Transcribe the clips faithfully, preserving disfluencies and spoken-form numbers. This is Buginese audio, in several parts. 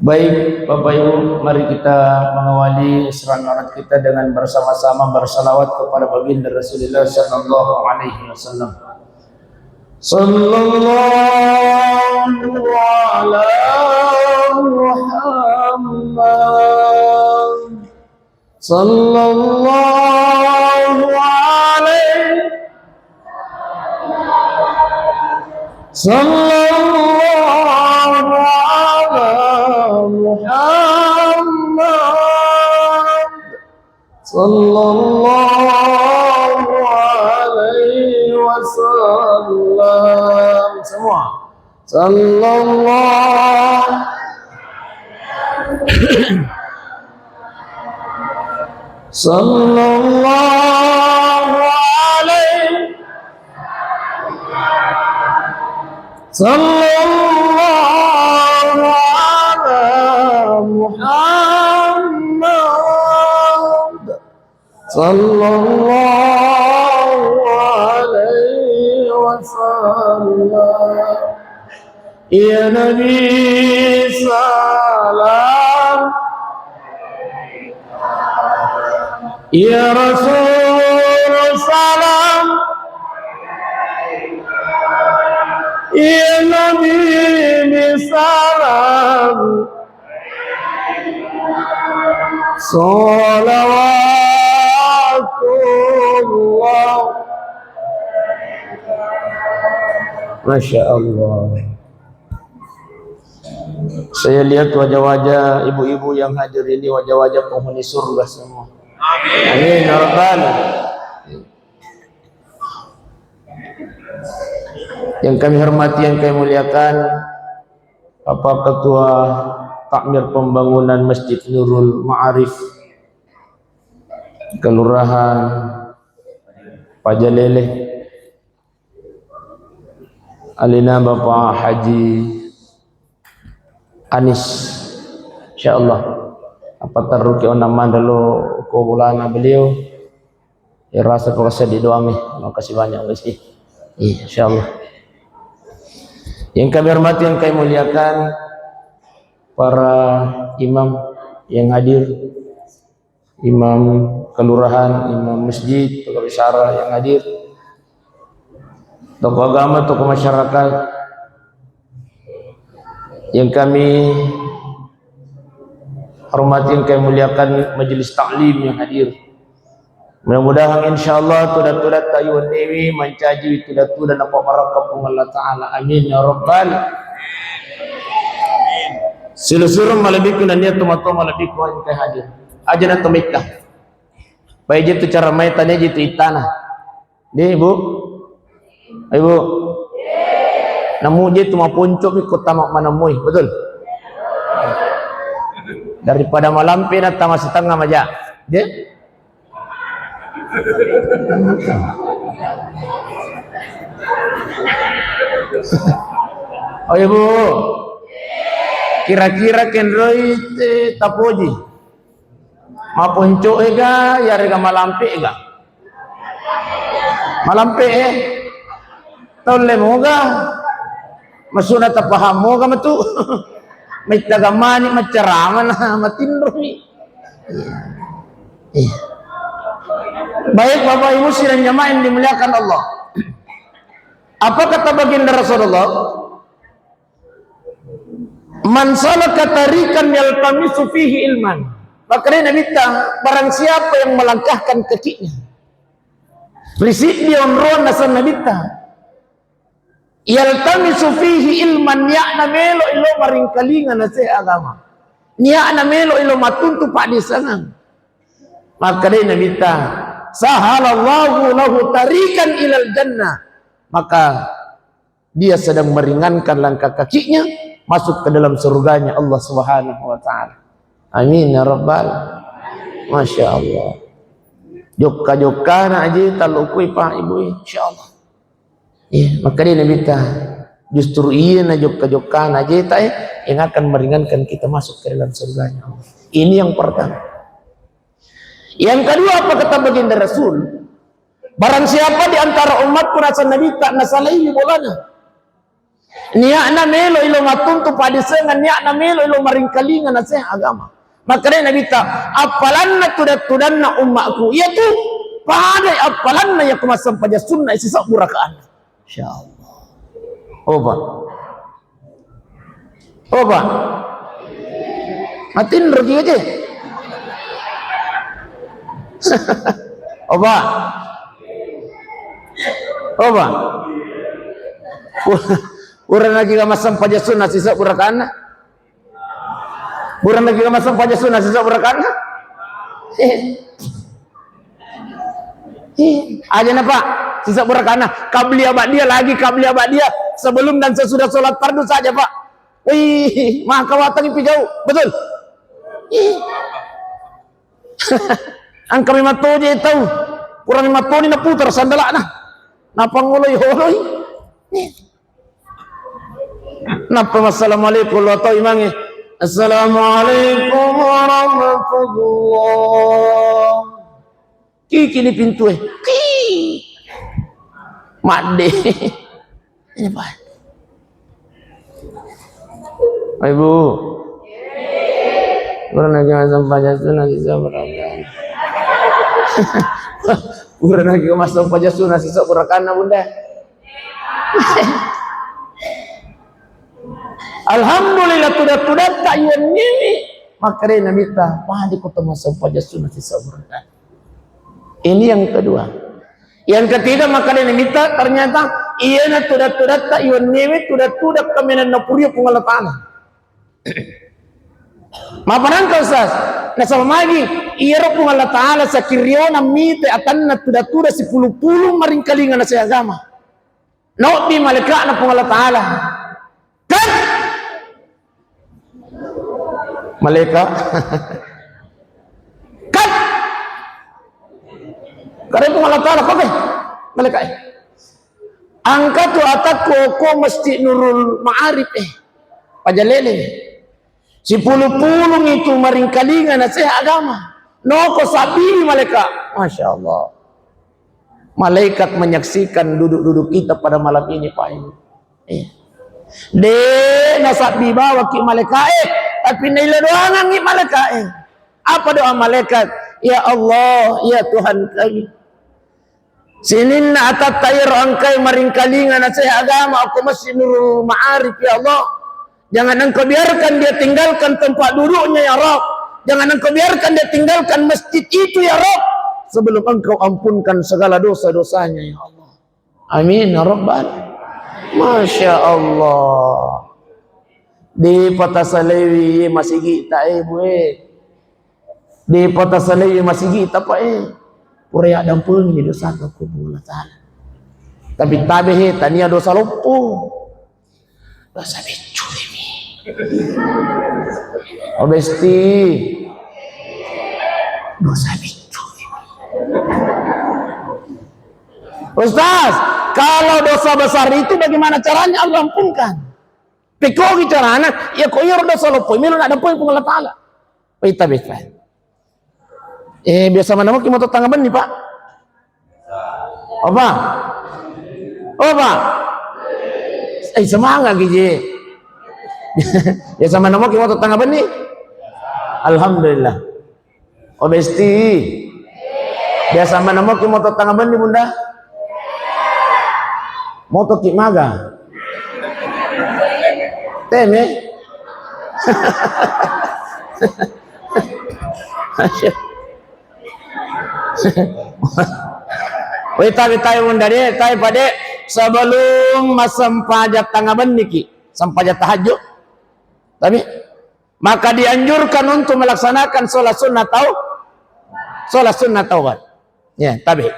Baik, Bapak Ibu, mari kita mengawali Isra Mi'raj kita dengan bersama-sama bersalawat kepada Baginda Rasulullah sallallahu alaihi wasallam. Sallallahu ala Muhammad. Sallallahu alaihi, sallallahu ala Muhammad, sallallahu alaihi wasallam. Semua. Sallallahu, sallallahu alaihi, sallallahu ala Muhammad. Sallallahu alaihi wasallam. Ya Nabi salam. Ya Rasul salam. Ya Nabi salam. Salawatullah. Masya Allah. Saya lihat wajah-wajah ibu-ibu yang hadir ini, wajah-wajah penghuni surga semua. Amin ya rabbal. Yang kami hormati, yang kami muliakan, Bapak Ketua Takmir Pembangunan Masjid Nurul Ma'arif, Kelurahan Pajalele, alena Bapak Haji Anis, insyaallah apa terruki onang mandalo ko bolana beliau. Ya, rasa pokoknya di doang nih. Makasih banyak, Gusti. Iya, insyaallah. Yang kami hormati, yang kami muliakan, para imam yang hadir, imam kelurahan, imam masjid, tokoh bicara yang hadir, tokoh agama, tokoh masyarakat yang kami hormati, yang kami muliakan, majelis taklim yang hadir. Mudah-mudahan insyaallah tudang-tudang tayuannewi mancaji tudang-tudang napabbarakka Puang Allah Ta'ala. Amin ya rabbal. Silu-silu malebbiku nennia tomatoa malebbiku engka hadir. Aja na tomitta. Pai je tu cara mai tane je tu ittana. Deh, Bu. Ibu. Namu je tu maponco mi ko tama manamui, betul? Daripada malampe na tama setengah maja. Deh? Oh, Ibu. Kira-kira kenroi te tapoji. Maponco ega, yarega malampe ega. Malampe e. Tolle moga. Masuna tapaham moga matu. Maittaga mani maccarama na matinromi. Iya. Iya. Baik, Bapak Ibu sidang jamaah yang dimuliakan Allah. Apa kata baginda Rasulullah? "Man salaka tariqan yaltamisu fihi ilman." Maka dia Nabitta, barang siapa yang melangkahkan kakinya. Risik dia onroan nasan Nabitta. Yaltamisu fihi ilman, nia'na melo ilo maringkalinga nase agama. Nia'na melo ilo matuntu paddisangang. Makkedai Nabitta, "Sahalallahu lahu tariqan ilal jannah." Maka dia sedang meringankan langkah kakinya masuk ke dalam surganya Allah Subhanahu wa Ta'ala. Amin ya rabbal. Masya Allah. Jokka-jokkana aja talukui, Pak, Ibu, insya Allah. Iya, maka dia Nabitta, justru iya na jokka-jokkana aja ta, eh, yang akan meringankan kita masuk ke dalam surganya Allah. Ini yang pertama. Yang kedua, apa kata baginda Rasul? Barang siapa di antara umatku, nasa Nabitta, nasalaiwi bolana, Nia'na melo ilo mattuntu padisengeng, nia'na melo ilo maringkalinga naseha agama. Makkedai Nabitta, appalanna tudang-tudanna ummakku, iyatu padai appalanna iyako massempajang sunna sisebbu rakaanna. Insyaallah. Opa. Opa. Matinro ki aja. Opa. Opa. Pura nagi massempajang sunna sisebbu rakaanna. Pura nagi massempajang sunna sisebbu rakaanna. Eh. Eh, aja na, Pak. Sisebbu rakaanna. Qabliyah ba'diyah lagi, qabliyah ba'diyah. Sebelum dan sesudah sholat fardu saja, Pak. Wih, maka watangi pijau. Betul? Eh. Engka memang toje tau. Pura memang toni naputar sandalana. Napangoloi-holoi. Eh. Nappa assalamualaikum lo tau imangnge. Assalamualaikum warahmatullah. Kiki ni pintue. Ki. Madde. Ini, Pak. Ibu. Pura nagi massempajang sunna sisebbu rakaanna. Pura nagi massempajang sunna sisebbu rakaanna, Bunda. Alhamdulillah, tudang-tudatta iwenniwi. Makkedai Nabitta, padai ko to massempajang sunna sisebbu rakaanna. Ini yang kedua. Yang ketiga, makkedai Nabitta, ternyata iyana tudang-tudatta iwenniwi tudang-tudang kaminang napurio Puang Allah Ta'ala. Mapanangka, Ustaz? Nasaba magi, iyaro Puang Allah Ta'ala sakiriona mite atanna tudang-tudang sipulung-pulung maringkalinga naseha agama. Naobbi malaika'na Puang Allah Ta'ala. Kat! Malaikat. Kat! Kare Puang Allah Ta'ala, koke. Malaikat, eh. Engka tu atakku ko Masjid Nurul Ma'arif, eh. Pajalele. Sipulung-pulung itu maringkalinga naseha agama. Noko sabbi malaikat. Masya Allah. Malaikat menyaksikan duduk-duduk kita pada malam ini, Pak Ibu. Iya. De nasabbi bawaki malaikat, eh, tapi naila doangangi malaikat, eh. Apa doa malaikat? Ya Allah, ya Tuhan kami. Sininna atatta iyaro engkae maringkalinga naseha agama ko Masjid Nurul Ma'arif, ya Allah. Jangan Engkau biarkan dia tinggalkan tempat duduknya, ya Rabb. Jangan Engkau biarkan dia tinggalkan masjid itu, ya Rabb, sebelum Engkau ampunkan segala dosa-dosanya, ya Allah. Amin, ya Rabbal. Masya Allah. Di pata salewi masigi tae, Bu, eh. Di pata salewi masigi tapae. Pura ya dampengi dosa ku Puang Allah Ta'ala. Tapi tabe he, tania dosa loppo. Dosa biccu ini. Oh, besti. Dosa biccu ini. Ustaz, kalau dosa besar itu bagaimana caranya Allah ampunkan? Pekkogi carana, ya ko iyaro dosa loppo, melo na dampoi Puang Allah Ta'ala. Pita beta. Eh, biasa mana mungkin motor tangga benni, Pak? Apa? Apa? Eh, semangat gigi. Biasa mana mungkin motor tangga benni? Alhamdulillah. Oh, besti. Biasa mana moki moto tangga benni, Bunda? Moto ki maga? Teme? Weta, weta, Bunda de, tai pade, sebelum massempajang tangga benni ki, sempajang tahajud. Tapi maka dianjurkan untuk melaksanakan sholat sunnah tau-, sholat sunnah taubat. Ya, tabe.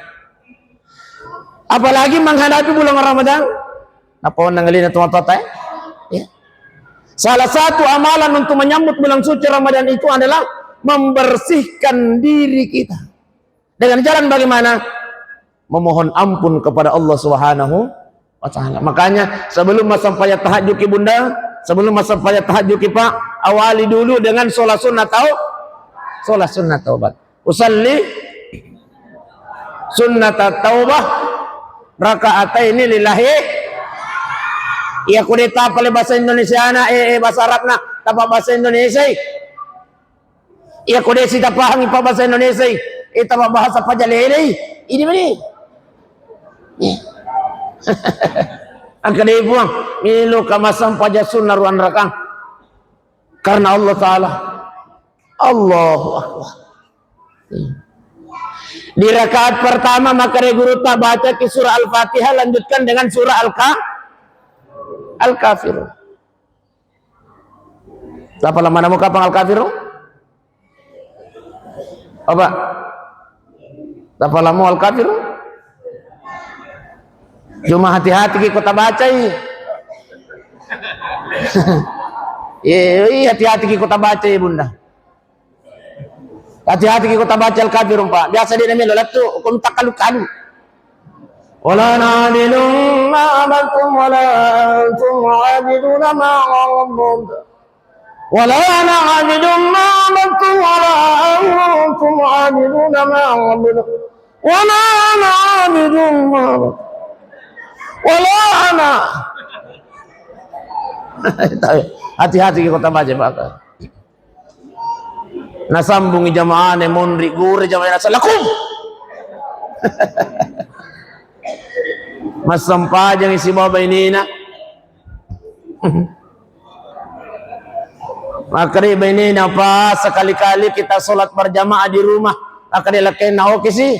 Apalagi menghadapi bulan Ramadan. Napa onnang ngelina teman-teman, eh? Ya. Salah satu amalan untuk menyambut bulan suci Ramadan itu adalah membersihkan diri kita. Dengan jalan bagaimana? Memohon ampun kepada Allah Subhanahu wa Ta'ala. Makanya, sebelum massempajang tahajud ki, Bunda, sebelum massempajang tahajud ki, Pak, awali dulu dengan sholat sunnah tau-, sholat sunnah taubat. Usalli sunnata taubah rakaataini lillahi. Iya ko de' tapale bahasa Indonesiana, eh, eh, bahasa Arabna, tapa bahasa Indonesiai. Iya ko de' si tapahangi pa bahasa Indonesiai, eh, tapa bahasa Pajalelei. Ini meni. Iya. Angka de' Puang, melo ka massempajang sunna ruang rakang. Karena Allah Ta'ala. Allahu Akbar. Di rakaat pertama, maka dari guru tak baca ki surah Al-Fatihah, lanjutkan dengan surah Al-Ka-, Al-Kafirun. Apa lama namu kapang Al-Kafirun? Apa? Apa lama Al-Kafirun? Cuma hati-hati ki kota bacai. Iya, iya, hati-hati ki kota bacai, Bunda. Hati-hati ki kota baca Al-Kafirun, Pak. Biasa de' namelo lettu, ko takkalu-kalu. Wala na'budu ma abattum wala antum abiduna ma a'budu. Wala na'budu ma abattum wala antum abiduna ma a'budu. Wala na'budu ma abattum. Wala na-, hati-hati ki kota baca, Pak. Nasambungi jamaane monri gure jamaane, "Assalakum." Massempajangi sibawa bainena. Makkeda bainena, "Pa, sekali-kali kita sholat berjamaah di rumah." Makkeda lakkainna, "Oke si."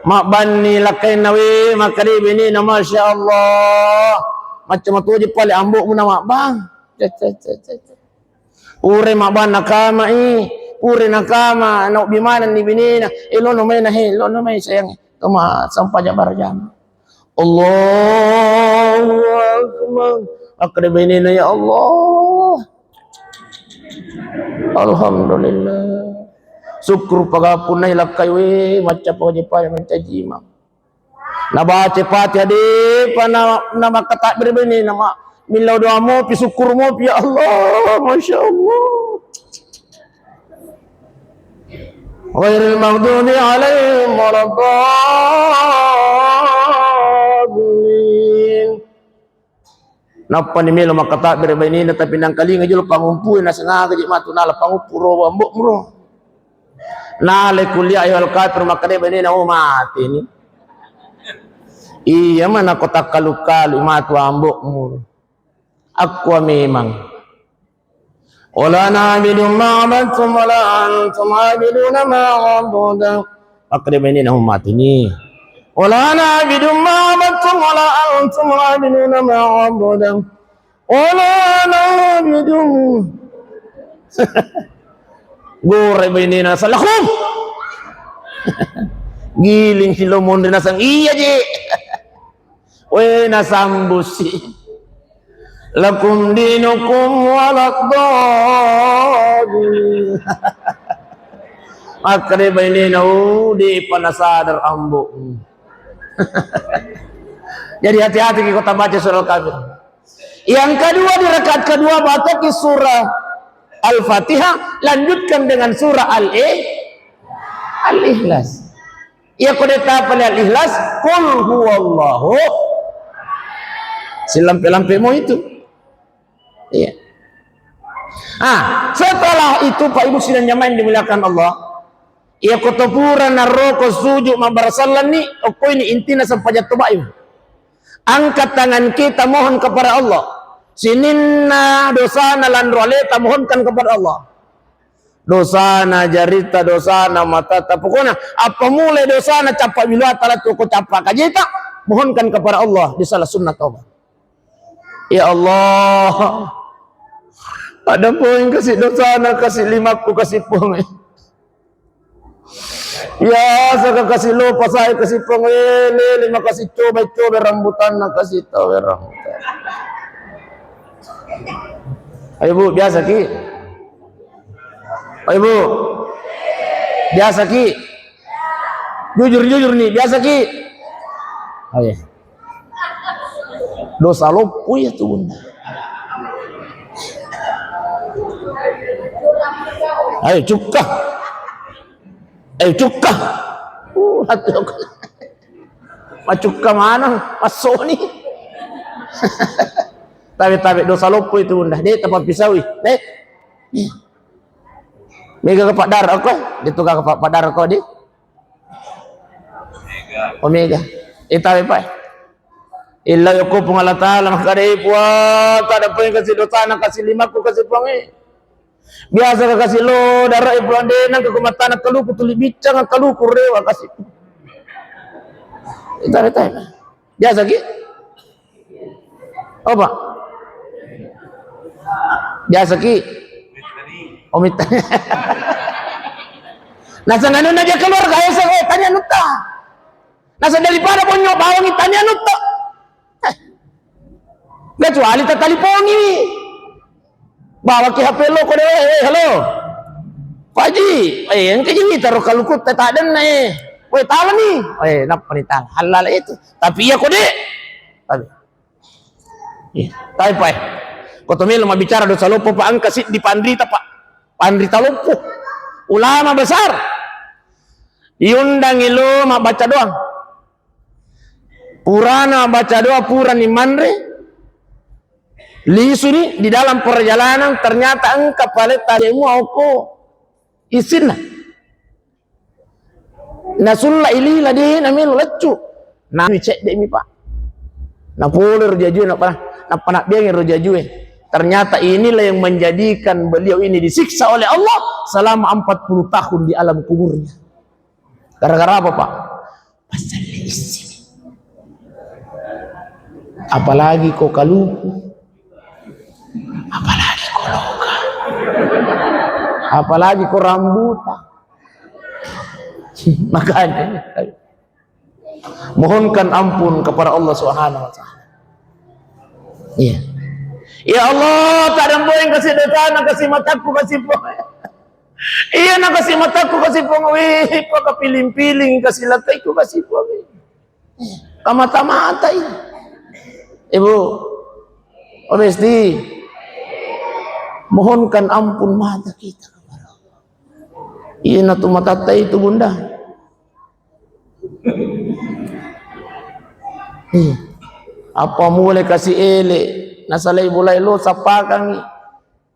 Mabbanni lakkainna, we, makkeda bainena, "Masya Allah. Macca matoje pale ambo'mu na mabbang." Cek, cek, cek, cek, cek. Pura mabbang nakamai, pura nakama, naobbi manenni bainena. "Eh, lono mai na, he, lono mai sayang. Toma sampajang berjamaah." Allahu Akbar. Makkeda bainena, "Ya Allah. Alhamdulillah. Syukur pagappuna lakkai, we, macca pagaje pale mancaji imang." Nabaca Fatihah de'pa na, namakkatakbir bainena, ma-, millau doa mopi, syukur mopi, "Ya Allah, Masya Allah." Ghairil maghdubi alaihim waladdallin. Nappani melo makkatakbir bainena, tapi nangkalinga jolo pangumpu, nasengaga je matu nala pangumpu ro ambo'mu ro. Nala kuliah ayyuhal kafir, makkeda bainena, "Oh, mati ni." Iya mana ko takkalu-kalu matu ambo'mu. Aku memang. Wala na'budu ma abattum wala antum abiduna ma a'budu. Makkeda bainena, "Oh, mati ni." Wala na'budu ma abattum wala antum abiduna ma a'budu. Wala na'budu. Gore bainena, "Assalakum." Giling si lo monri nasang, "Iya je." We, nasambusi. "Lakum dinukum waladdallin." Makkeda bainena, "Oh, de'pa nasadar ambo'mu." Jadi hati-hati ki kota baca surah Al-Kafir. Yang kedua, di rakaat kedua, baca ki surah Al-Fatihah, lanjutkan dengan surah Al-I-, Al-Ikhlas. Iya ko de' tapale Al-Ikhlas, qul huwallahu. Silampe-lampe mo itu. Iya. Ah, setelah itu, Pak Ibu sidang jamaah yang dimuliakan Allah, iya ko to pura naroko sujud mabbarasallanni, okko ini intina sempajang toba'i. Angkat tangan kita mohon kepada Allah. Sininna dosana lanro aleta mohonkan kepada Allah. Dosana jarita, dosana matata. Pokoknya, apa mulai dosana, cappa biluata, latu ko cappa kajeta, mohonkan kepada Allah di salat sunnah taubat. Ya Allah, ada poin kasi dosana, kasi limakku, kasi ponge. Ya, saka kasi lopa saya, kasi ponge, lele, makasi coba, coba rambutanna, kasi tawe rambutan. Ayo, Bu, biasa ki? Ayo, Bu. Biasa ki? Jujur, jujur nih, biasa ki? Ayo. Dosa loppo iya tu, Bunda. Ayo, cukka. Ayo, cukka. Uh, hati aku. Macukka maneng, massoni. Tabe-tabe dosa loppo itu, Bunda. De' tapappisaui. De'. Mega ka paddara ko, de' tu ka paddara ko, de'. Omega. Ita we, Pak. Illa yoko Puang Allah Ta'ala, makkadai Puang, tadappai kasi dosana, kasi limakku, kasi Puang, eh. Biasa ka kasi lo, dara, eh, Puang, de', nangka ku matana kaluku, tuli biccang kaluku, rewa kasi. Ita we, Pak. Biasa ki? Apa? Biasa ki? Oh, mita. Nasa nanu naja keluarga esa, eh, tanya nutta. Nasa daripada bonyo bawang tanya nutta. Eh. Kecuali tatalipongi. Bawa ki H P lo ko de, eh, halo. Pak Haji, eh, engka ji mita ro kaluku tata denna, eh. Weh, tala ni. Eh, nappa ni tala. Halal itu. Tapi iya ko de'. Tapi Iya, tapi, Pak, eh. Ko to melo mabbicara dosa loppo, Pak, engka siddi panrita, Pak. Panrita loppo. Ulama besar. Diundangi lo mabbaca doang. Purana mabbaca doa, purani manre. Lisuni di dalam perjalanan, ternyata engka paletta demo oko isinna. Nasulla ilila de' namelo leccu. Nami cedde' mi, Pak. Napole ro jajue, nappa, nappa nabbiangi ro jajue. Ternyata inilah yang menjadikan beliau ini disiksa oleh Allah selama empat puluh tahun di alam kuburnya. Gara-gara apa, Pak? Pasal isi. Apalagi ko kaluku. Apalagi ko loka. Apalagi ko rambutan. Makanya, mohonkan ampun kepada Allah Subhanahu wa Ta'ala. Iya. Ya Allah, tadamboeng kasi dosana, kasi matakku, kasi po. Iya, na kasi matakku, kasi po. Wih, pakapiling-piling kasi lakaiku, kasi po. Kamata-matai. Ibu, oh, Besti, mohonkan ampun mata kita kepada Allah. Iya, na tu matatta itu, Bunda. Iya. Apa mulai kasi ele, nasalai bolai lo, sappakangi.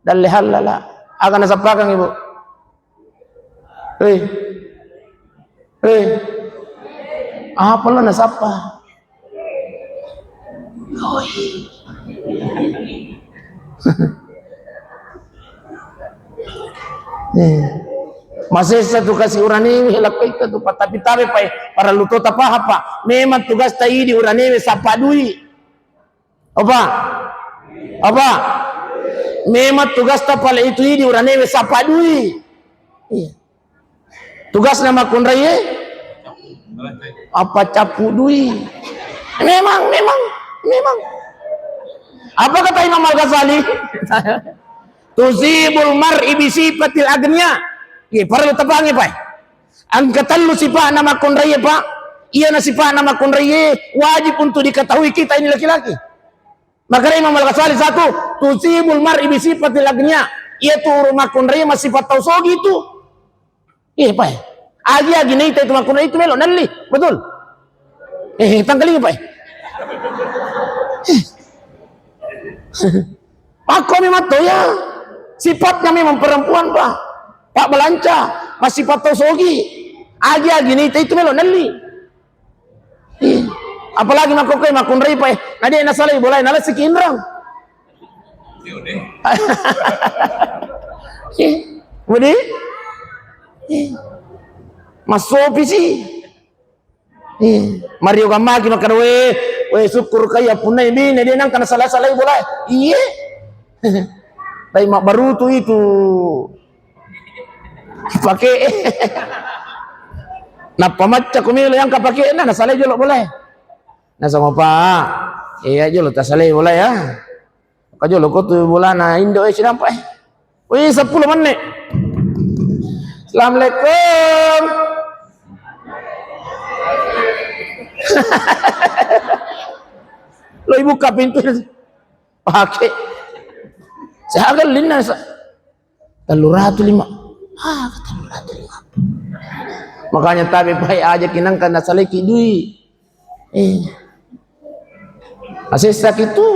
Dalle hallala. Aga nasappakangi, Bu? Hei. Hei. Apa lo nasappa? Oi. Eh. Masessa tu kasi uranewe, lakkaita tu, Pak. Tapi tabe, Pak, eh, parellu to tapaham, Pak. Memang tugasta idi uranewe sappa dui. Apa? Apa? Memang tugasta pale itu idi uranewe sappa dui. Iya. Tugasna makkunraie apa? Cappu dui. Memang, memang, memang. Apa kata Imam Al-Ghazali? Tusibul mar'i bi sifatil agniya. Iya, parellu tapahangi, Pak. Engka tellu sipa'na makkunraie, Pak. Iyana sipa'na makkunraie wajib untuk diketahui kita ini laki-laki. Makanya Imam Al-Ghazali satu, tusibul mar'i bi sifatil agniya. Iya tu uru makkunraie massifat tau sogi itu. Iya, Pak. Agi-agi naita itu makkunraie itu melo nelli. Betul? Eh, tangkalinga, Pak. Pakko memang to ya. Sifatnya memang perempuan, Pak. Pak belanca, masih patau sogi. Agi-agi naita itu melo nelli. Ih, apalagi makkokkoe makkunrai, Pak, eh. Na de' nasalai bolai, nalessiki inrang. Ih, budi? Ih. Massopi sih. Iya. Mario gammaki makkeda, "We, we, sukkuru kai appunnai bine, de' nangka nasala-salai bolae." Iye. Tapi mabbarutu itu. Pake. Nappa macca ko melo yang kapake na nasalai jolo bolae. Nasama, Pak. Iya jolo tasalai bolae ya. Kajolo ko tu bolana indo e, sidampa e. Wih, seppulo menit. Assalamualaikum. Lo ibuka pintu. Pake. Saya agak linna sa. Tellu ratu lima. Ah, tellu ratu lima. Makanya tabe baik aja kinangka nasalaiki dui. Eh. Asessaki tu.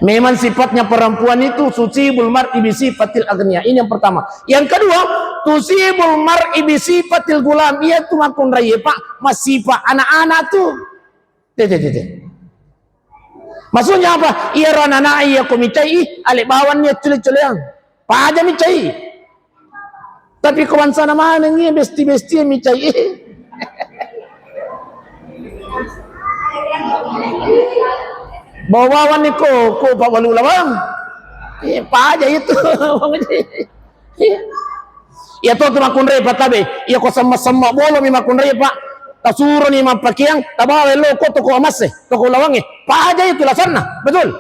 Memang sifatnya perempuan itu tusibul mar'i bi sifatil aghnia. Ini yang pertama. Yang kedua, tusibul mar'i bi sifatil gulam. Iya tu makkunrai, Pak, masifa anak-anak tu. Te, te, te, te. Maksudnya apa? Iya ro anak-anak iya ko micai, ale bawang ni cule-culeang. Paja micai. Tapi ko bangsana maneng iya besti-besti micai. Bawa-bawa ni ko, ko Pak Walu lawang. Iya, paja itu. Iya to tu makkunrai, Pak, tabe. Iya ko semma-semma bolo mi makkunrai, Pak. Tasuro ni mappakeang, tabawa lo ko toko amasse, toko lawange. Paja itu lasanna, betul?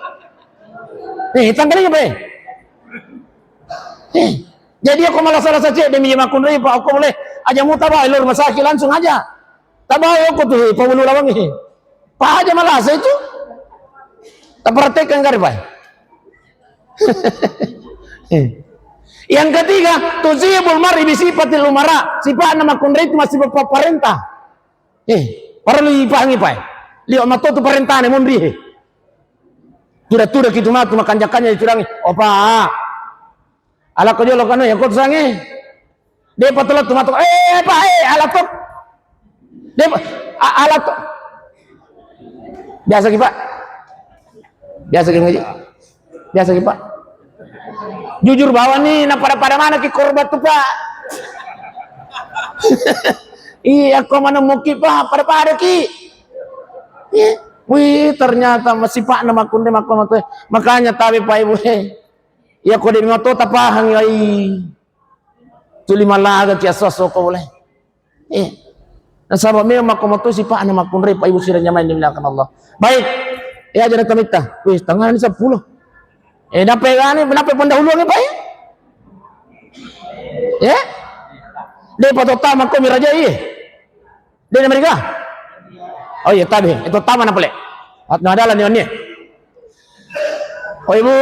Eh, tanggalinga, Pak. Eh, jadi aku malah salah saja demi makkunrai, Pak. Aku boleh aja mau tabawa lo rumah sakit langsung aja. Tabawa aku tu, Pak Walu lawange. Paja malasa itu. Tapraktekkan kari, Pak. Yang ketiga, tusibul mar'i bi sifatil umara. Sifatna makkunrai itu masih bapak parentah. Eh, parellu ipahangi, Pak. Liwa mato tu parentahna monri. Tuda-tuda kitu matu makanja-kanja dicurangi. Oh, Pak. Ala ko jolo kanu ya ko tusangi. Depa tolo tu matu. Eh, Pak, eh, ala to. Depa, a-, ala to. Biasa ki, Pak. Biasa ki ngaji. Biasa ki, Pak. Jujur bawa ni, na pada-pada mana ki korban tu, Pak. Iya, ko mana muki, Pak, pada-pada ki. Iya. Wih, ternyata masih Pak nama kunde makko matu. Makanya tabe, Pak, Ibu, eh. Iya, ko de mato tapahang, ai. Tuli malaga ki asso-asso ko boleh. Eh. Nasaba memang makko matu sipa'na makkunrai, Pak, Ibu, sireng jamaah yang dimuliakan Allah. Baik. Ya, jadi tamitta. Wih, tanggal ini sepuluh. Eh, dapat gani, dapat pendahuluan, Pak, ya? Ya? Dia patut tamat kau miraja, iya. Dia Amerika? Oh iya, tabe. Itu tamat apa, Lek? At-, nah, dalam ni, ni. Oh, Ibu.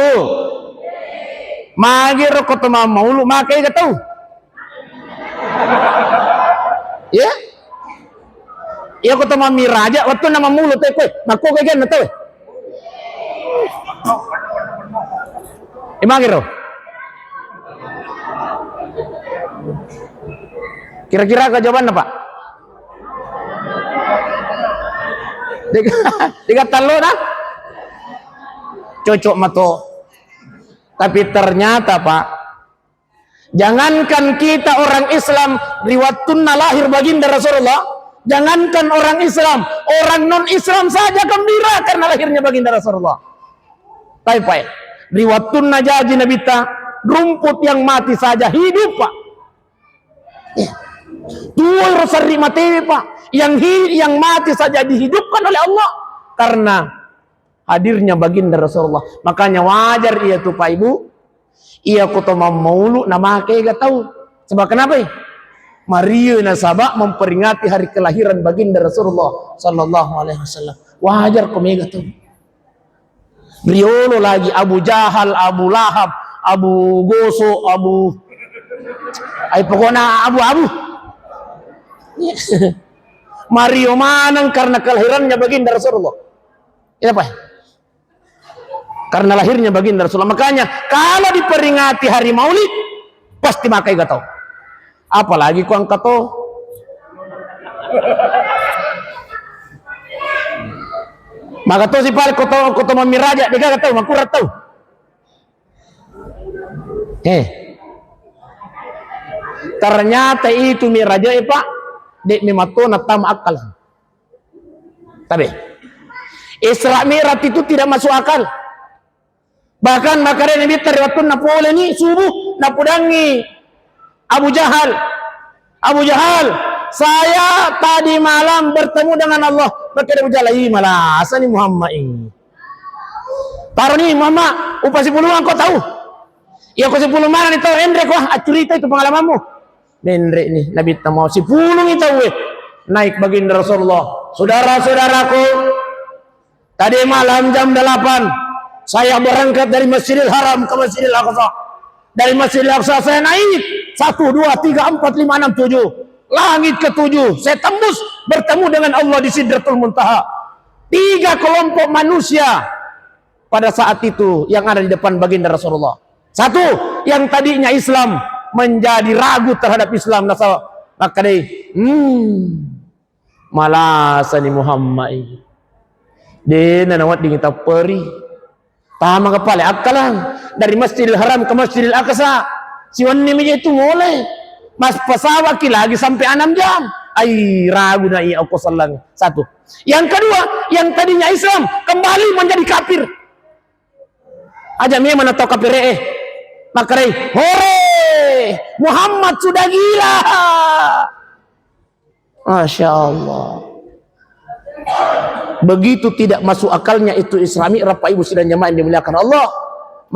Magi ro ko to mammaulu, makai ga tau? Ya? Iya ko to mammiraja, waktu na mammaulu te koe, makko ke gen tau. Eh, magi ro. Kira-kira ke jawabannya, Pak? Tiga, tiga telu dah. Cocok mato. Tapi ternyata, Pak, jangankan kita orang Islam, ri wattunna lahir baginda Rasulullah, jangankan orang Islam, orang non-Islam saja gembira karena lahirnya baginda Rasulullah. Tapi, Pak, ri wattunna jaji Nabitta, rumput yang mati saja hidup, Pak. Tuo ro sarri matewe, Pak. Yang hi-, yang mati saja dihidupkan oleh Allah karena hadirnya baginda Rasulullah. Makanya wajar iya tu, Pak, Ibu. Iya ko to mammaulu na makai ga tau. Sebab kenapa? Mario nasaba memperingati hari kelahiran baginda Rasulullah sallallahu alaihi wasallam. Wajar ko mega tau. Riolo lagi Abu Jahal, Abu Lahab, Abu Goso, Abu, ai pokoknya abu-abu. Mario maneng karena kelahirannya baginda Rasulullah. Iya, Pak? Karena lahirnya baginda Rasulullah. Makanya kalau diperingati hari Maulid, pasti makai ga tau. Apalagi ko engka to. Maka to si pale ko to, ko to mammiraja, de gaga tau, makurang tau. Eh. Ternyata itu miraja, eh, Pak, de memang to na tama akal. Tabe. Isra Mi'raj itu tidak masuk akal. Bahkan makkeda Nabitta ri wattunna poleni subuh, napudangngi Abu Jahal. Abu Jahal, "Saya tadi malam bertemu dengan Allah." Makkeda Abu Jahal, "Ih, malasani Muhammad ini." Taroni Muhammad, upasipulungang ko tau. Iya ko sipulung manenni tau enre ko, accurita itu pengalamanmu. Menre ni Nabitta mau sipulungi tau, eh. Naik baginda Rasulullah. Saudara-saudaraku, tadi malam jam delapan, saya berangkat dari Masjidil Haram ke Masjidil Aqsa. Dari Masjidil Aqsa saya naik. Satu, dua, tiga, empat, lima, enam, tujuh. langit ketujuh, saya tembus bertemu dengan Allah di Sidratul Muntaha. Tiga kelompok manusia pada saat itu yang ada di depan baginda Rasulullah. Satu, yang tadinya Islam menjadi ragu terhadap Islam. Nasaba makkedai, hmm, malasani Muhammad ini. Dena nawedding tapperi. Tama kepala akkalang. Dari Masjidil Haram ke Masjidil Aqsa. Siwenni mi je tu mulai. Mas pesawat ki lagi sampai enam jam. Ai, ragu na iya okko sellang. Satu. Yang kedua, yang tadinya Islam kembali menjadi kafir. Aja memang atau kafir eh. Makkedai, hore, Muhammad sudah gila. Masya Allah. Begitu tidak masuk akalnya itu Isra Mi'raj, Bapak Ibu sidang jamaah yang dimuliakan Allah.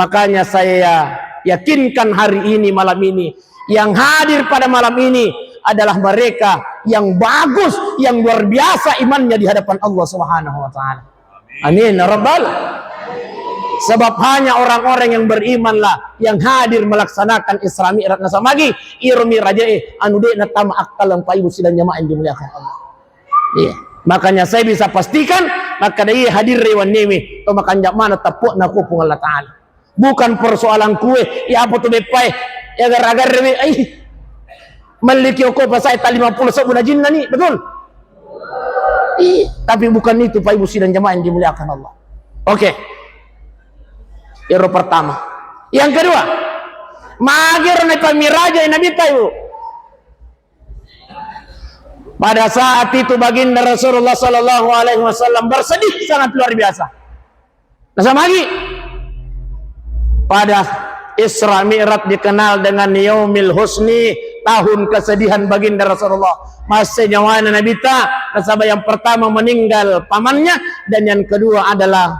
Makanya saya yakinkan hari ini, malam ini, yang hadir pada malam ini adalah mereka yang bagus, yang luar biasa imannya di hadapan Allah Subhanahu wa Ta'ala. Amin ya rabbal. Sebab hanya orang-orang yang berimanlah yang hadir melaksanakan Isra Mi'raj. Nasaba magi iro Mi'raj e, anu, de' natama akkalang, Bapak Ibu sidang jamaah yang dimuliakan Allah. Iya. Makanya saya bisa pastikan, makkeda iya hadir rewan nemi to makanja' mana teppu'na ku Puang Allah Ta'ala. Bukan persoalan kue, ya apa tu beppae, ya gara-gara we, ai, melli ki okko pasai ta lima puluh sebbu na jinna ni, betul? Iya, tapi bukan itu, Pak Ibu sidang jamaah yang dimuliakan Allah. Oke. Ero pertama. Yang kedua, magero na pamiraja Nabi ta, Ibu. Pada saat itu Baginda Rasulullah sallallahu alaihi wasallam bersedih sangat luar biasa. Nasaba magi pada Isra Mi'raj dikenal dengan Yaumil Husni, tahun kesedihan Baginda Rasulullah. Masse nyawana Nabi ta, nasaba yang pertama meninggal pamannya, dan yang kedua adalah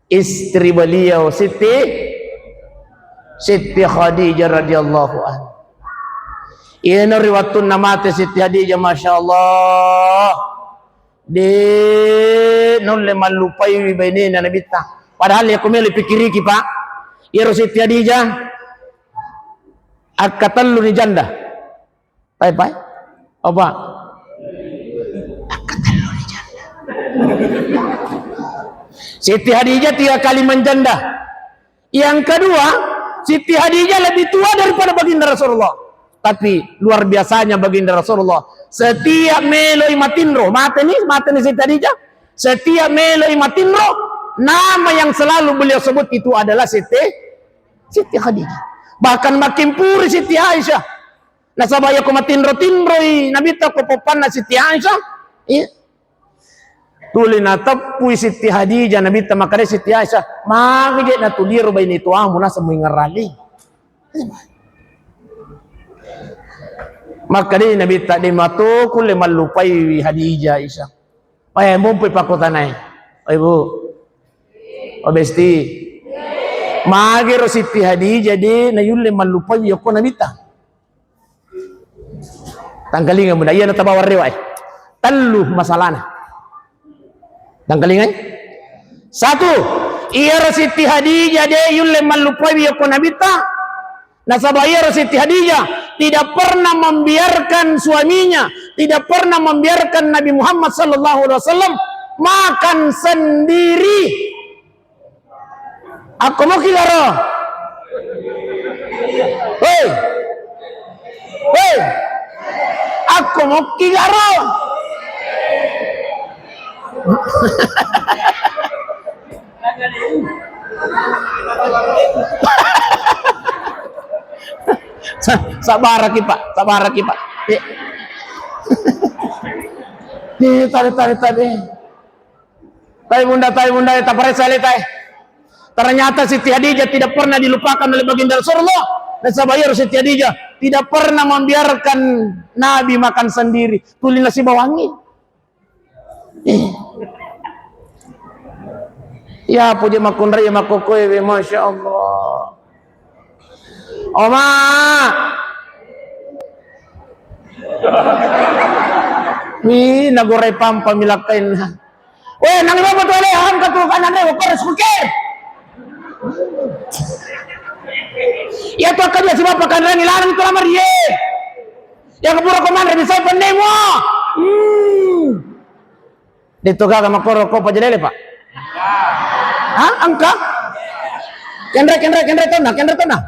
istri beliau Siti, Siti Khadijah radhiyallahu anha. Iyana ri wattunna mate Siti Khadijah, Masya Allah, de' nulle mallupaiwi bainena Nabitta. Padahal yakko melo pikiriki, Pak, iyaro Siti Khadijah akkatellu ni janda. Pai, pai. Apa? Siti Khadijah tiga kali menjanda. Yang kedua, Siti Khadijah lebih tua daripada Baginda Rasulullah. Tapi luar biasanya Baginda Rasulullah, setiap meloi matinro, mate ni, mate ni Siti Khadijah. Setiap meloi matinro, nama yang selalu beliau sebut itu adalah Siti, Siti Khadijah. Bahkan makin puri Siti Aisyah. Nasaba yakko matinro-tinroi Nabitta ko poppanna Siti Aisyah, iya. Tuli nateppui Siti Khadijah Nabitta, makkeda Siti Aisyah, "Magi je natuliro baine tuamu naseng muingerrali?" Makkeda Nabitta, "De' mato kulle mallupaiwi Khadijah, Aisyah." Eh, mumpui pakkutanai. Oh, Ibu. Oh, Besti. Magero Siti Khadijah de' nayulle mallupai yokko Nabitta. Tangkalinga bunda, iya natabawa rewa, eh. Tellu masalana. Tangkalingai? Satu, iyaro Siti Khadijah de' yulle mallupai yokko Nabitta. Nasaba iyaro Siti Khadijah tidak pernah membiarkan suaminya, tidak pernah membiarkan Nabi Muhammad sallallahu alaihi wasallam makan sendiri. Akko moki garo. Hei. Hei. Akko moki garo. Sa-, sabaraki, Pak, sabaraki, Pak. Eh. Eh, tadi, tadi, tadi. Tapi bunda, tapi bunda, taparessa le, tai. Ternyata Siti Khadijah tidak pernah dilupakan oleh Baginda Rasulullah. Nasaba iyaro Siti Khadijah tidak pernah membiarkan Nabi makan sendiri. Tuli nasi bawangi. Iya, puji makkunrai makkokkoe, Masya Allah. Oma. Wi, nagorai pampa milakkainna. Weh, nang lima betul le, angkat tu kanan le, kores kuke. Iya tu akka dia sebab pakan rangi larang tu lamar ye. Iya ko pura ko manre bisai pennemu. Hmm. De' to gaga makkoro ko pajalele, Pak. Hah? Engka? Kenre, kenre, kenre tonna, kenre tonna.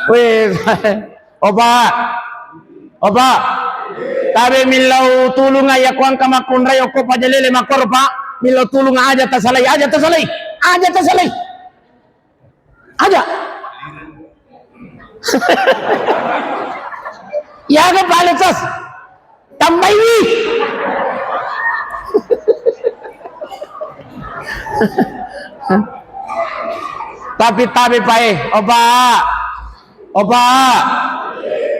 Weh, opa. Opa. Tabe millau tulunga iya ko engka makkunrai okko pajalele makkoro, Pak. Millau tulunga aja tasalai, aja tasalai. Aja tasalai. Aja. Iya ga pale tas. Tambaiwi. Tapi, tapi, Pak, eh, opa. Opa.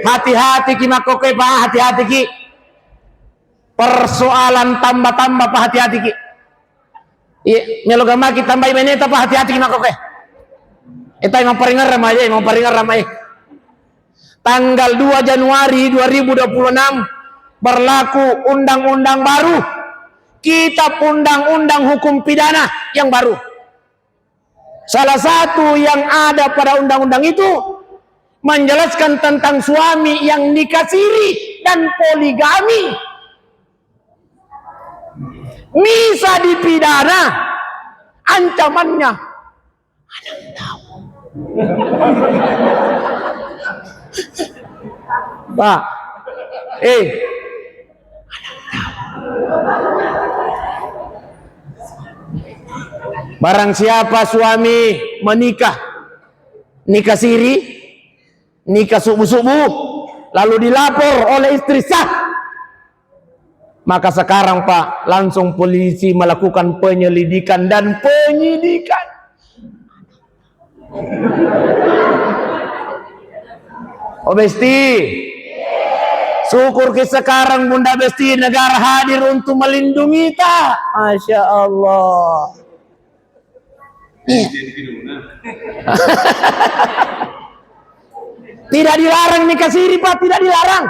Hati-hati ki makkokkoe, Pak, hati-hati ki. Persoalan tambah-tambah, Pak, hati-hati ki. Iya, melo gamaki tambai beneta, Pak, hati-hati ki makkokkoe. Etai maparingerra mai, eh, maparingerra mai. Tanggal dua Januari dua ribu dua puluh enam berlaku undang-undang baru. Kitab undang-undang hukum pidana yang baru. Salah satu yang ada pada undang-undang itu menjelaskan tentang suami yang nikah siri dan poligami. Bisa dipidana, ancamannya enam tahun. Pak, eh, barang siapa suami menikah, nikah siri, nikah subuh-subuh, lalu dilapor oleh istri sah, maka sekarang, Pak, langsung polisi melakukan penyelidikan dan penyidikan. Oh, Besti. Syukur ki sekarang Bunda Besti negara hadir untuk melindungi ta. Masya Allah. Iya. Tidak dilarang nikah siri, Pak, tidak dilarang.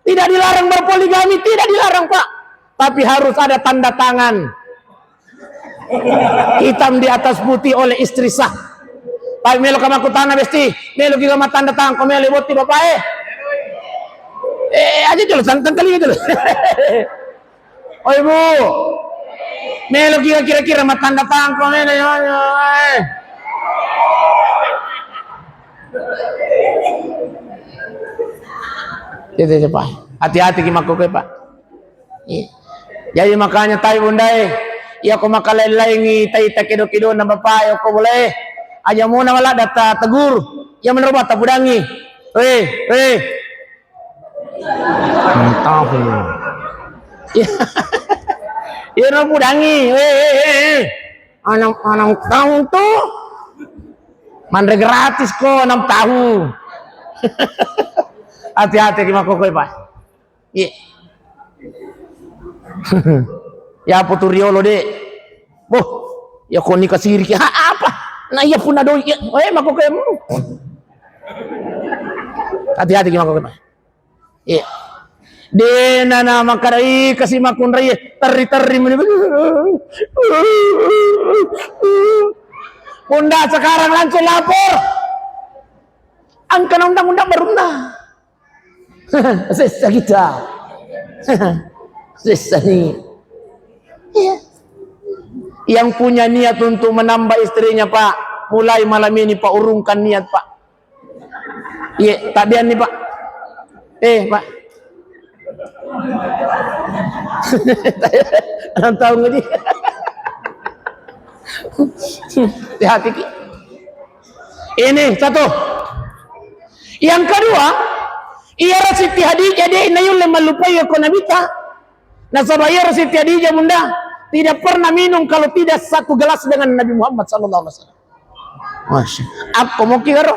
Tidak dilarang berpoligami, tidak dilarang, Pak. Tapi harus ada tanda tangan hitam di atas putih oleh istri sah. Tapi melo ka makkutana, Besti, melo ki ga mattanda tangan ko melo botti, Bapak, eh. Eh, aja dulu, tang-, tangkali aja dulu. Oh, Ibu. Melo ki ga kira-kira mattanda tangan ko melo, yo, yo, eh. Gitu aja, Pak. Hati-hati ki makkokkoe, Pak. Iya. Jadi makanya tai Bundae, iya ko makalaing-laingi tai takedo-kedona Bapak, iya ko boleh. Aja muna wala data tegur. Iya menurut Bapak pudangi. Weh, weh. Enam tahun. Iya. Iya no pudangi. Weh, weh, weh, weh. Enam, enam tahun tuh. Manre gratis ko enam tahun. Hati-hati ki makkokkoe, Pak. Iya. Ya putu riolo, Dek. Boh, ya ko nikah siriki. Ha, apa? Nah, iya punna doi. Ya, eh, makkokkoe. Hati-hati ki makkokkoe, Pak. Iya. Dena na makkada, "Ih, kasi makkunrai, terri-terri meni." Bunda sekarang langsung lapor. Angkana undang-undang barunna. Sessa kita. Sessa ni. Iya. Yang punya niat untuk menambah istrinya, Pak, mulai malam ini, Pak, urungkan niat, Pak. Iya, tabian nih, Pak. Eh, Pak. Enam tahun lagi. Hati-hati ki. Ini satu. Yang kedua, iyaro Siti Hadijah de' nayulle mallupai ko Nabitta. Nasaba iyaro Siti Hadijah, Bunda, tidak pernah minum kalau tidak satu gelas dengan Nabi Muhammad sallallahu alaihi wasallam. Masya. Akko moki garo.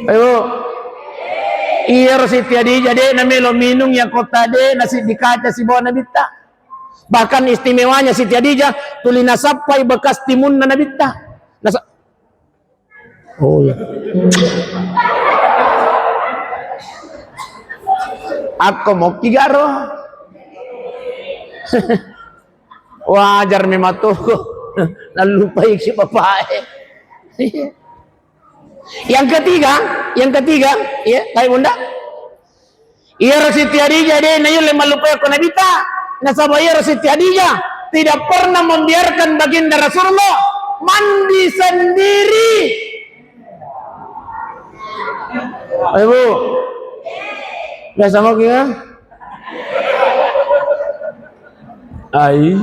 Ayo. Iyaro Siti Hadijah de' namelo minung iya ko tau de' nasiddi kaca sibawa Nabitta. Bahkan istimewanya Siti Hadijah tuli nasappai bekas timunna Nabitta. Nasa-, oh iya. Akko moki garo. Wajar memang tuh. Nallupai si bapae. Yang ketiga, yang ketiga, ya, Tae Bunda. Iyaro Siti Hadijah de' nayulle mallupai ko Nabitta. Nasaba iyaro Siti Hadijah tidak pernah membiarkan Baginda Rasulullah mandi sendiri. Ayo, Bu. Biasa mau gimana? Ai.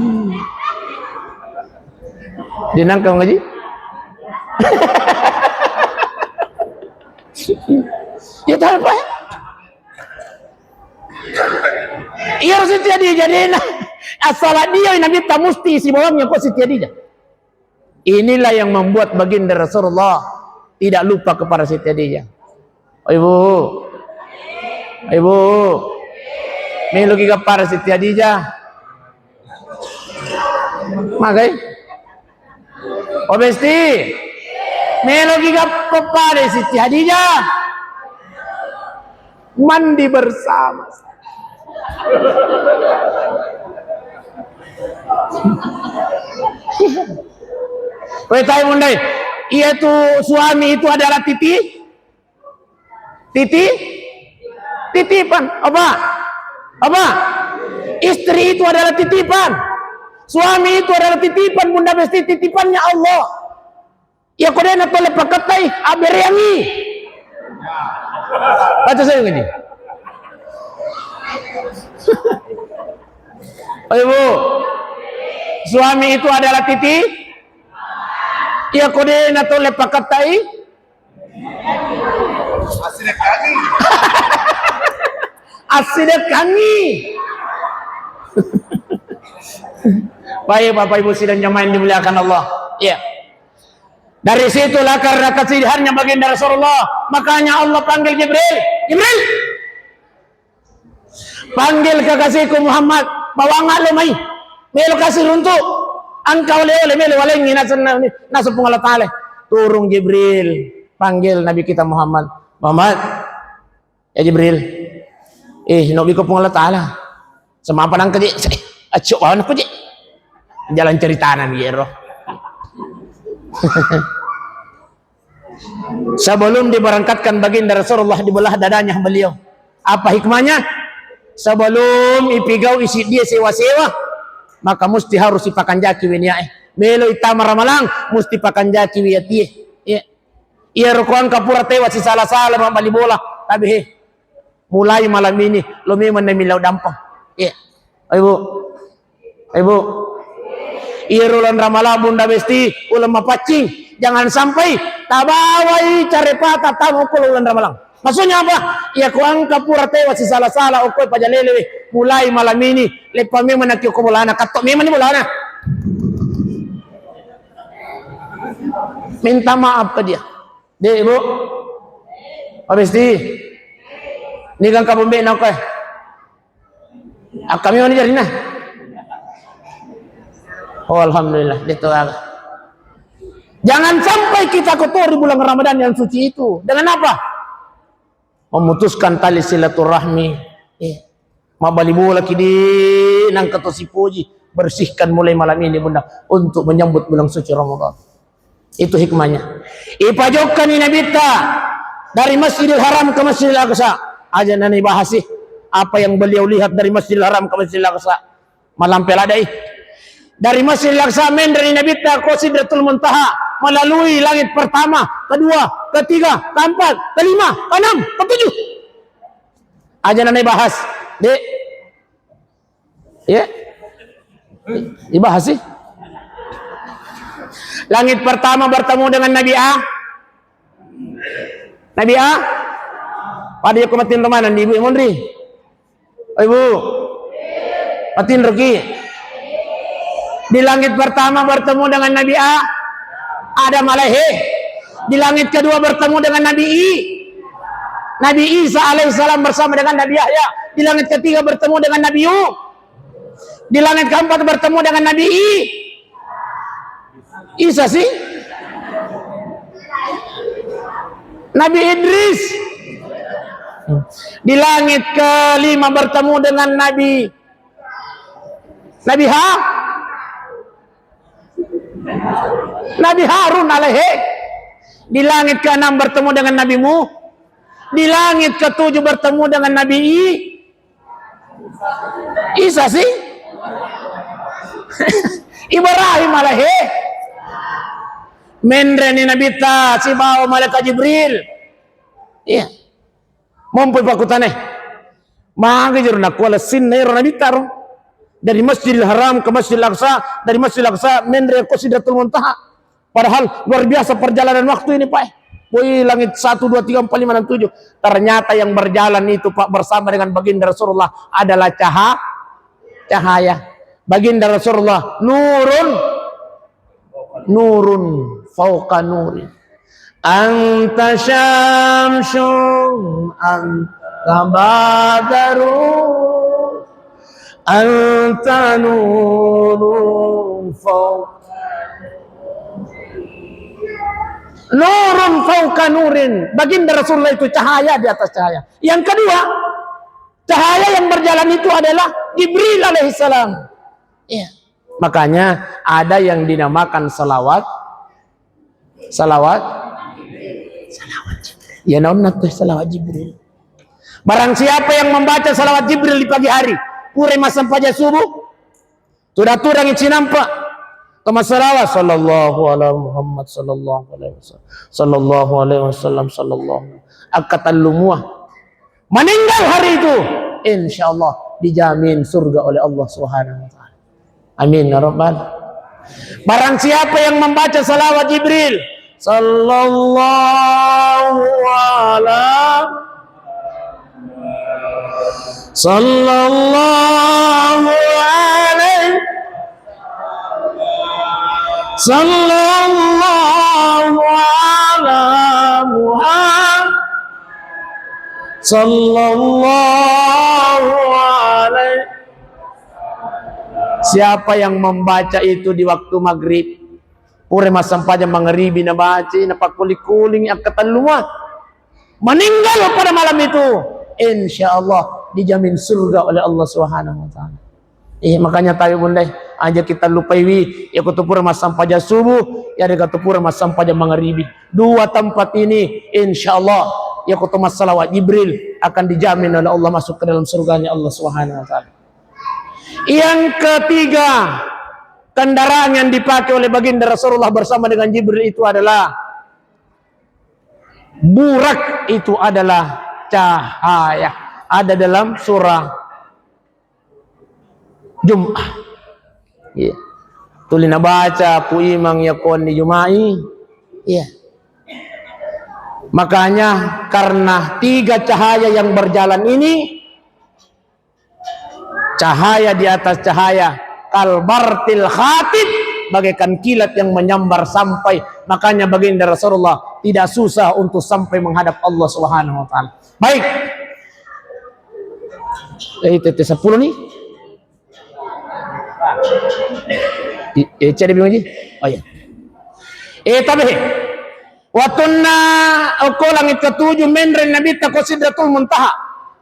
Dia nangkau ngaji? Ya, tahu apa? Iya, Siti Hadijah de' na. Asal dia Nabitta musti isi bawangnya ko Siti Hadijah. Inilah yang membuat Baginda Rasulullah tidak lupa kepada Siti Hadijah. Oh, Ibu. Oh, Ibu. Meloki gappara Siti Hadijah. Magai? Oh, Besti. Meloki gappara Siti Hadijah. Mandi bersama. Wetae mundai, iya tu suami itu adalah titi-, titi-, titipan. Apa? Apa? Istri itu adalah titipan. Suami itu adalah titipan, Bunda Besti, titipannya Allah. Iya ko de' na tole pakattai, abereangi. Baca saya ini. Ayo, Bu. Suami itu adalah titi. Iya ko de' na tole pakattai. Assidekangi. Baik, Bapak Ibu sidang jamaah yang dimuliakan Allah. Iya. Dari situlah karena kasihannya Baginda Rasulullah, makanya Allah panggil Jibril. Jibril, panggil kekasihku Muhammad, bawa lo mai. Melo kasi runtu. Engkau oleh-oleh, melo walengi naseng, naseng Puang Allah Ta'ala. Turun Jibril, panggil Nabi kita Muhammad. Muhammad, ya Jibril. Eh, no biko Puang Allah Ta'ala. Semapa nangka je. Acok bawa aku je. Jalan ceritana mi ero. Sebelum diberangkatkan Baginda Rasulullah, dibelah dadanya beliau. Apa hikmahnya? Sebelum ipigau isi dia sewa-sewa, maka mesti harus ipakanjaki winiae. Melo itama ramalang, mesti pakanjaki wiatie. Iya. Iya roko engka pura tewa sisala-sala mabbali bola, tapi he, mulai malam ini lo memang nami lau dampang. Iya. Ayo, Bu. Ayo, Bu. Iyaro uleng Ramalang, Bunda Besti, uleng mapaccing. Jangan sampai tabawai carepata tama okko uleng Ramalang. Maksudnya apa? Iya ko engka pura tewa sisala-sala okko pajalelewe. Mulai malam ini, leppa memang naki okko bolana, katto memang ni bolana. Minta maaf ke dia. De', Ibu. Pak Besti. Ini kan kabombe na okko. Akkami oni jarina. Oh, alhamdulillah, de' to aga. Jangan sampai kita kotori bulan Ramadan yang suci itu. Dengan apa? Memutuskan tali silaturahmi. Eh, mabbali bola ki di nangka to sipoji. Bersihkan mulai malam ini, Bunda, untuk menyambut bulan suci Ramadan. Itu hikmahnya. Ipajokkani Nabitta dari Masjidil Haram ke Masjidil Aqsa. Aja nani bahasi apa yang beliau lihat dari Masjidil Haram ke Masjidil Aqsa. Malampe ladai. Dari Masjidil Aqsa menre ni Nabitta ko Sidratul Muntaha, melalui langit pertama, kedua, ketiga, keempat, kelima, keenam, ketujuh. Aja nani bahas, Dek. Ya. Dibahas sih. Langit pertama bertemu dengan Nabi A. Nabi A. Pada yoko matinro mana di Ibu Monri? Oh, Ibu. Matinro ki. Di langit pertama bertemu dengan Nabi A. Adam alaihi. Di langit kedua bertemu dengan Nabi I. Nabi Isa alaihissalam bersama dengan Nabi Yahya. Di langit ketiga bertemu dengan Nabi U. Di langit keempat bertemu dengan Nabi I. Isa sih. Nabi Idris. Di langit kelima bertemu dengan Nabi Nabi H. Nabi Harun alaihi. Di langit keenam bertemu dengan Nabi Mu. Di langit ketujuh bertemu dengan Nabi I-, Isa sih. Ibrahim alaihi. Menre ni Nabitta sibawa malaikat Jibril. Iya. Mompo pakkutane. Magi jero nakkuala sinna ero Nabitta ro. Dari Masjidil Haram ke Masjidil Aqsa, dari Masjidil Aqsa menre ko Sidratul Muntaha. Padahal luar biasa perjalanan waktu ini, Pak. Woi, langit satu, dua, tiga, empat, lima, enam, tujuh. Ternyata yang berjalan itu, Pak, bersama dengan baginda Rasulullah adalah caha-, cahaya. Baginda Rasulullah nurun, nurun fauqa nurin. Anta syamsun, anta badarun, anta nurun fauqa Nurun fauqa nurin. Baginda Rasulullah itu cahaya di atas cahaya. Yang kedua, cahaya yang berjalan itu adalah Jibril alaihissalam. Iya. Makanya ada yang dinamakan salawat, salawat, salawat Jibril. Ya, naon tuh salawat Jibril? Barang siapa yang membaca salawat Jibril di pagi hari, pura massempajang subuh, Tudang-tudangi cinampa. Tama salawat, sallallahu ala Muhammad, sallallahu alaihi wasallam, sallallahu alaihi wasallam, sallallahu. Akka tellumua. Meninggal hari itu, insya Allah dijamin surga oleh Allah Subhanahu wa Ta'ala. Amin ya Rabbal. Barang siapa yang membaca salawat Jibril, sallallahu ala Sallallahu alaihi, sallallahu ala Muhammad, sallallahu alaihi. Siapa yang membaca itu di waktu maghrib, pura massempajang mangaribi nabaca, napakkuli-kuling akkatellua. Meninggal pada malam itu, insya Allah dijamin surga oleh Allah Subhanahu wa Ta'ala. Eh, makanya tahu bundai, aja kita lupaiwi, ya kutu pura massempajang subuh, ya ada kutu pura massempajang mangaribi. Dua tempat ini, insya Allah, ya kutu massalawat Jibril akan dijamin oleh Allah masuk ke dalam surganya Allah Subhanahu wa Ta'ala. Yang ketiga, kendaraan yang dipakai oleh baginda Rasulullah bersama dengan Jibril itu adalah Burak, itu adalah cahaya. Ada dalam surah Jum'ah. Iya. Tuli nabaca pu imang yakon di Jumai. Iya. Makanya karena tiga cahaya yang berjalan ini, cahaya di atas cahaya, kalbartil khatib, bagaikan kilat yang menyambar sampai. Makanya baginda Rasulullah tidak susah untuk sampai menghadap Allah Subhanahu wa Ta'ala. Baik. Eh, tete sepuluh nih. Eh, cari bingung aja. Oh iya. Eh, tapi Wattunna okko langit ketujuh, menre Nabitta ko Sidratul Muntaha.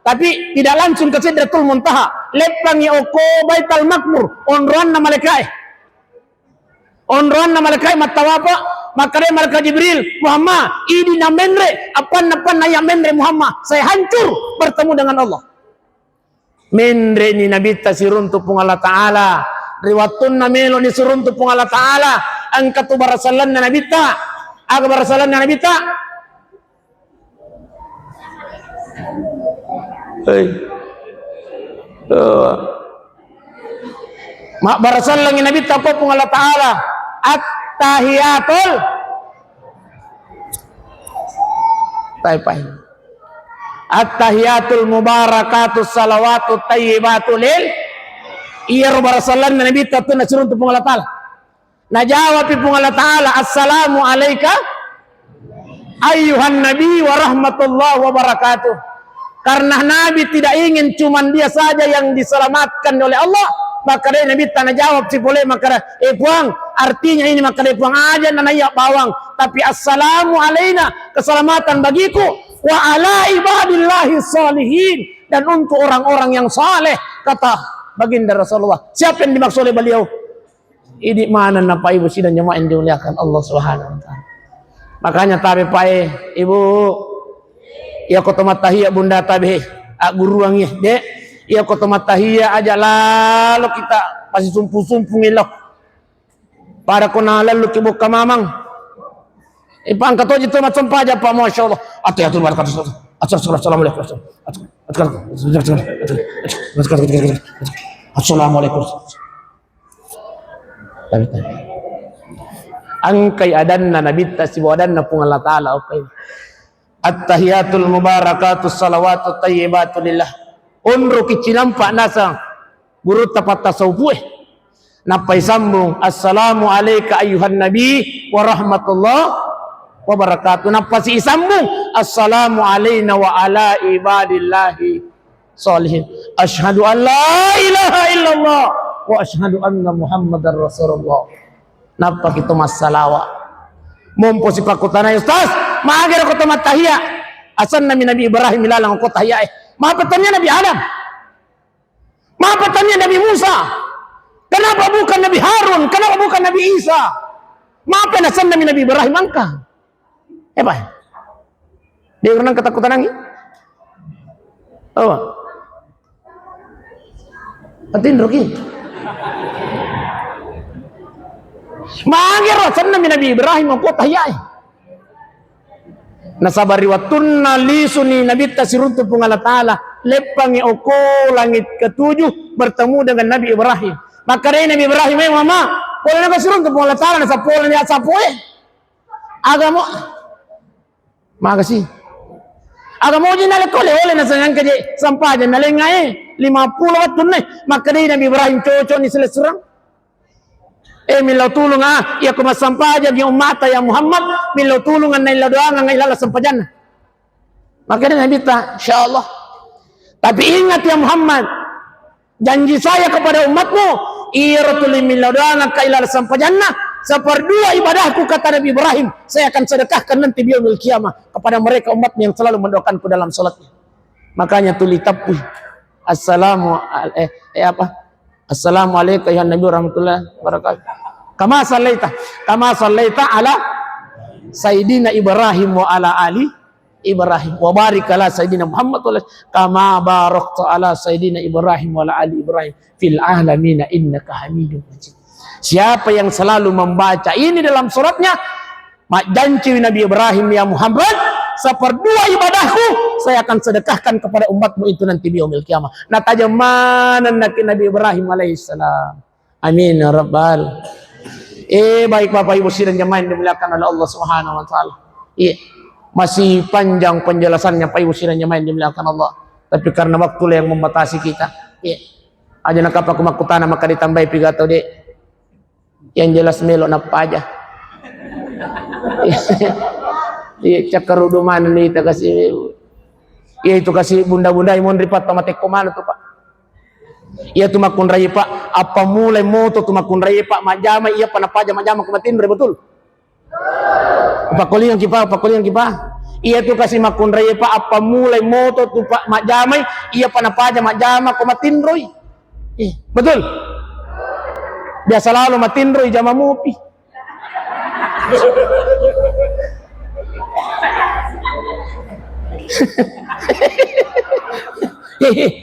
Tapi tidak langsung ke Sidratul Muntaha. Leppangi okko Baital Makmur, onroanna malaikae. Onroanna malaikae mattawapa, makkeda malaikat Jibril, "Muhammad, idi na menre, appanna, appanna iya menre Muhammad, saya hancur bertemu dengan Allah." Menreni Nabitta siruntu Puang Allah Ta'ala. Ri wattunna meloni siruntu Puang Allah Ta'ala, engka tu barasallanna Nabitta. Aga barasallanna Nabitta? Hei. Tuh. Mabbarasallangi Nabitta ko Puang Allah Ta'ala. Attahiyatul Pai-pai. Attahiyatul mubarakatus salawatut tayyibatu lil. Iyaro barasallanna Nabitta tu nasiruntu Puang Allah Ta'ala. Najawapi Puang Allah Ta'ala, "Assalamu alaika ayyuhan nabi wa rahmatullahi wa barakatuh." Karena Nabi tidak ingin cuman dia saja yang diselamatkan oleh Allah, maka dari Nabitta najawab si pole, maka, "Eh Puang, artinya ini maka dari Puang aja na naiya bawang, tapi assalamu alaina, keselamatan bagiku, wa ala ibadillahi salihin, dan untuk orang-orang yang saleh," kata baginda Rasulullah. Siapa yang dimaksud oleh beliau? Idi maneng Napa Ibu sidang jamaah yang dimuliakan Allah Subhanahu wa Ta'ala. Makanya tabe pae, Ibu, iya ko to mattahiya bunda tabe, agguruangi, Dek. Iya ko to mattahiya aja lalo kita pasi sumpu-sumpu ngilo. Pada ko nalallu ki bokka mamang. Ipangka toji to massempajang, Pak, Masya Allah. Attahiyatul barakatuh. Assalamualaikum. Assalamualaikum. Engkai adanna Nabitta sibawa adanna Puang Allah Ta'ala, oke. Attahiyatul mubarakatus salawatut tayyibatu lillah. Onroki cinampa nasang gurutta pattasaupue. Nappai sambung, "Assalamu alaika ayyuhan nabi wa rahmatullah wa barakatuh." Nappasi isambung, "Assalamu alaina wa ala ibadillahi sholihin. Asyhadu an la ilaha illallah wa asyhadu anna Muhammadar Rasulullah." Nappa kita massalawa. Mompo sipakkutanai, "Ustaz, magero ko to mattahiya?" Asannami Nabi Ibrahim ilalang ko tahiya e. Mapa tania Nabi Adam? Mapa tania Nabi Musa? Kenapa bukan Nabi Harun? Kenapa bukan Nabi Isa? Mapa nasannami Nabi Ibrahim angka? Eh, Pak. Dia orang ketakutan lagi. Oh. Atinroki. Magero sennami Nabi Ibrahim ko tahiyae. Nasaba ri wettunna lisuni Nabitta siruntu Puang Allah Ta'ala, leppangi oko langit ketujuh bertemu dengan Nabi Ibrahim. Makkedai Nabi Ibrahim, "Eh, Mama, pole naga siruntu Puang Allah Ta'ala, nasapoleni asapoe." Agamo Makasih. Aga moji nalekko le-, oleh nasengangka je sampajang nalengae lima pulo wettunna. Makkedai Nabi Ibrahim, "Cocok ni selessurang." Eh, millau tulung, ah, iya ko massampajang ya ummata ya Muhammad, millau tulung anna illa doangan illa la sampajanna. Makkedai Nabi ta, "Insyaallah." Tapi ingat ya Muhammad, janji saya kepada umatmu, iyaro tuli millau doangakka illa la sampajanna, seperdua ibadahku, kata Nabi Ibrahim, saya akan sedekahkan nanti di yaumil qiyamah kepada mereka umatmu yang selalu mendoakanku dalam salatnya. Makanya tuli tappui. Assalamu al-, eh, eh, apa? Assalamualaikum ya Nabi warahmatullahi wabarakatuh. Kama sallaita, kama sallaita ala Sayyidina Ibrahim wa ala ali Ibrahim. Wa barik ala Sayyidina Muhammad wa ala, kama barakta ala Sayyidina Ibrahim wa ala ali Ibrahim fil alamina innaka Hamidum Majid. Siapa yang selalu membaca ini dalam salatnya, majjanci Nabi Ibrahim, "Ya Muhammad, seperdua ibadahku saya akan sedekahkan kepada umatmu itu nanti di yaumil qiyamah." Natajeng maneng naki Nabi Ibrahim alaihissalam. Amin ya rabbal. Eh, baik Bapak Ibu sidang jamaah yang dimuliakan oleh Allah Subhanahu wa Ta'ala. Iya. Masih panjang penjelasannya Pak Ibu sidang jamaah yang dimuliakan Allah. Tapi karena waktulah yang membatasi kita. Iya. Aja nakapa ku makkutana maka ditambahi piga tau, Dek. Yang jelas melo nappa aja. Iya, cakkarudu mana nih kita kasih. Iya, itu kasih bunda-bunda yang mau ripat sama teko mana tuh, Pak? Iya tu makkunrai, Pak, appammulai moto tu makkunrai, Pak, majjama, iya pa napaja majjama ko matinro, betul? Pakkolingeng ki, Pak, pakkolingeng ki, Pak. Iya tu kasi makkunrai, Pak, appammulai moto tu, Pak, majjamai, iya pa napaja majjama ko matinroi. Eh, betul? Biasa lalo matinroi jama mopi.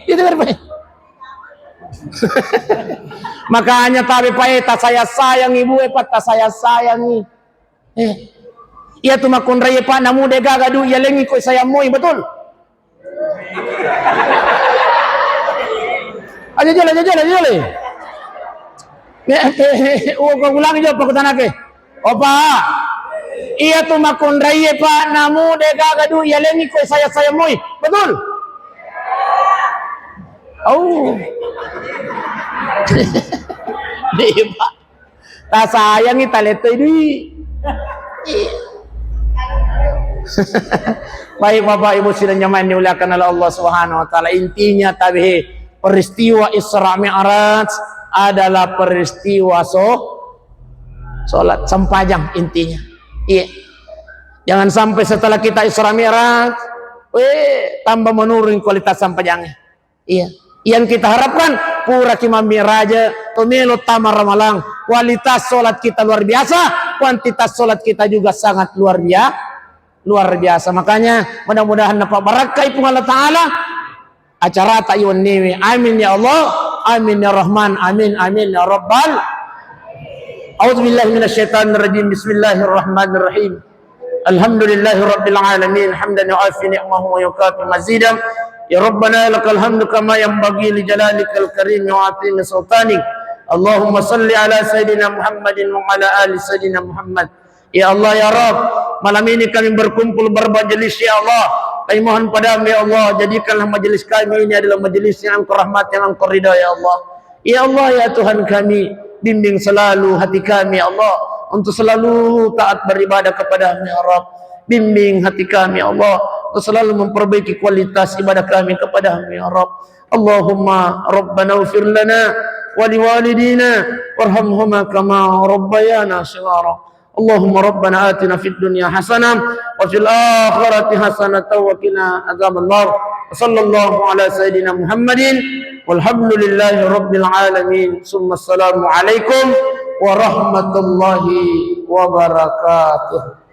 Itu kan, Pak. Makanya tabe pae tasayang-sayangi, Bu e, Pak, tasayang-sayangi. Eh. Iya tu makkunrai, Pak, namu de gaga du iya lengi ko saya moi, betul? Aja jole, aja jole, aja jole. Eh, eh, eh, eh, oh, ko ulangi jawab aku tanake. Oh, Pak. Iya tu makkunrai, Pak, namu de gaga du iya lengi ko saya, saya moi. Betul? Oh. Iya, Pak. Tasayangi, talettoi dui. Iya. Baik, Bapak Ibu sidang jamaah yang dimuliakan oleh Allah Subhanahu wa Ta'ala, intinya tabe peristiwa Isra Mi'raj adalah peristiwa so-, sholat, sempajang intinya. Iya. Jangan sampai setelah kita Isra Mi'raj, weh, tambah menurun kualitas sempajangnya. Iya. Yang kita harapkan, puraki mammiraja, to melo tama ramalang, Kualitas sholat kita luar biasa, kuantitas sholat kita juga sangat luar biasa, luar biasa. Makanya mudah-mudahan napabarakai Puang Allah Ta'ala acara ta iwenniwi. Amin ya Allah, amin ya Rahman, amin, amin ya Rabbal. A'udzubillahi minasyaitonirrajim. Bismillahirrahmanirrahim. Alhamdulillahi rabbil alamin, hamdan yuafi ni'mahu wa yukafi mazidah. Ya Rabbana lakal hamdu kama yanbaghi li jalalikal karimi wa azimi sultanik. Allahumma salli ala Sayyidina Muhammadin wa ala ali Sayyidina Muhammad. Ya Allah, ya Rabb, malam ini kami berkumpul bermajelis, ya Allah. Kami mohon padamu, ya Allah, jadikanlah majelis kami ini adalah majelis yang Engkau rahmati, yang Engkau ridha, ya Allah. Ya Allah, ya Tuhan kami, bimbing selalu hati kami, ya Allah, untuk selalu taat beribadah kepadamu, ya Rabb. Bimbing hati kami, ya Allah, untuk selalu memperbaiki kualitas ibadah kami kepadamu, ya Rabb. Allahumma Rabbana ighfir lana wa liwalidina warhamhuma kama rabbayana shighara. Allahumma Rabbana atina fid dunya hasanah wa fil akhirati hasanatan wa qina adzabannar. Wa sallallahu ala sayyidina Muhammadin walhamdulillahi rabbil alamin. Summa assalamu alaikum warahmatullahi wabarakatuh.